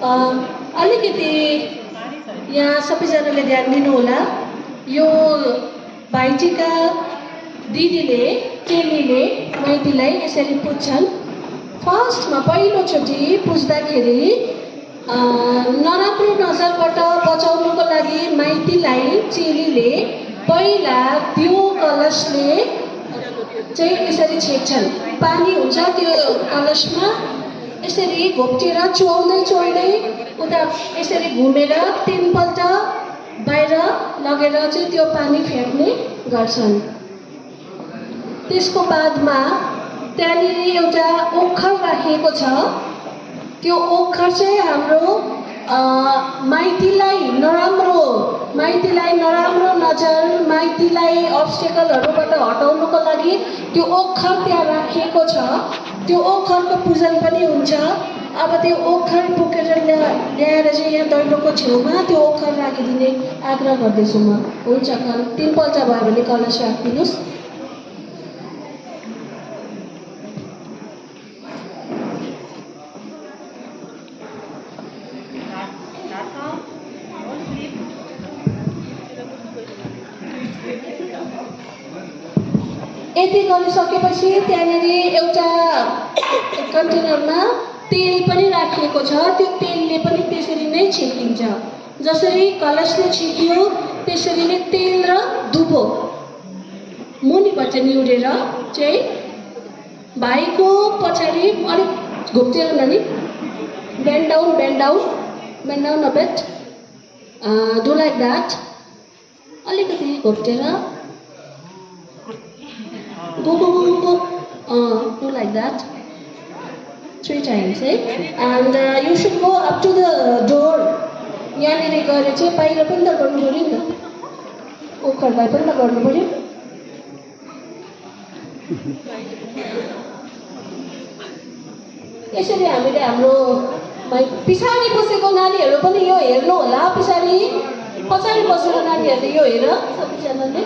अलिकति यहाँ सबैजनाले ध्यान दिनुहोला। यो भाइटीका दिदीले चेलीले माइतीलाई यसरी पुज्छन्। फर्स्टमा पहिलोचोटि पुज्दाखेरि नराम्रो नजरबाट बचाउनुको लागि माइतीलाई चेलीले पहिला त्यो कलशले चाहिँ यसरी छेक्छन्। पानी हुन्छ त्यो कलशमा, यसरी घोप्टेर चोल्दै उता यसरी घुमेर 3 पल्ट बाहिर लगेर चाहिँ त्यो पानी फ्याँक्ने गर्छन्। त्यसको बादमा त्यहाँनिर एउटा ओखर राखिएको छ। त्यो ओखर चाहिँ हाम्रो माइतीलाई नराम्रो नजर, माइतीलाई अब्स्टेकलहरूबाट हटाउनुको लागि त्यो ओखर त्यहाँ राखिएको छ। त्यो ओखरको पूजन पनि हुन्छ। अब त्यो ओखर बोकेर ल्याएर चाहिँ यहाँ दैलोको छेउमा त्यो ओखर राखिदिने आग्रह गर्दैछु म। हुन्छ, 3 पल्ट भयो भने कलश राखिदिनुहोस्। यति गरिसकेपछि त्यहाँनिर एउटा कन्टेनरमा तेल पनि राखिएको छ। त्यो तेलले पनि त्यसरी नै छेकिन्छ। जसरी कलशले छेकियो त्यसरी नै तेल र दुबो मुनिबाट निहुरेर चाहिँ भाइको पछाडि अलिक घोप्टेर नानी, bend down a bit, do like that. अलिकति घोप्टेर go, do like that 3 times, and you should go up to the door. यहाँनिर गएर चाहिँ बाहिर पनि त गर्नु पर्यो नि त, ओखरलाई पनि त गर्नु पर्यो। यसरी हामीले हाम्रो पछाडि बसेको नानीहरू पनि यो हेर्नु होला। पछाडि बसेको नानीहरूले यो हेर सबैजनाले।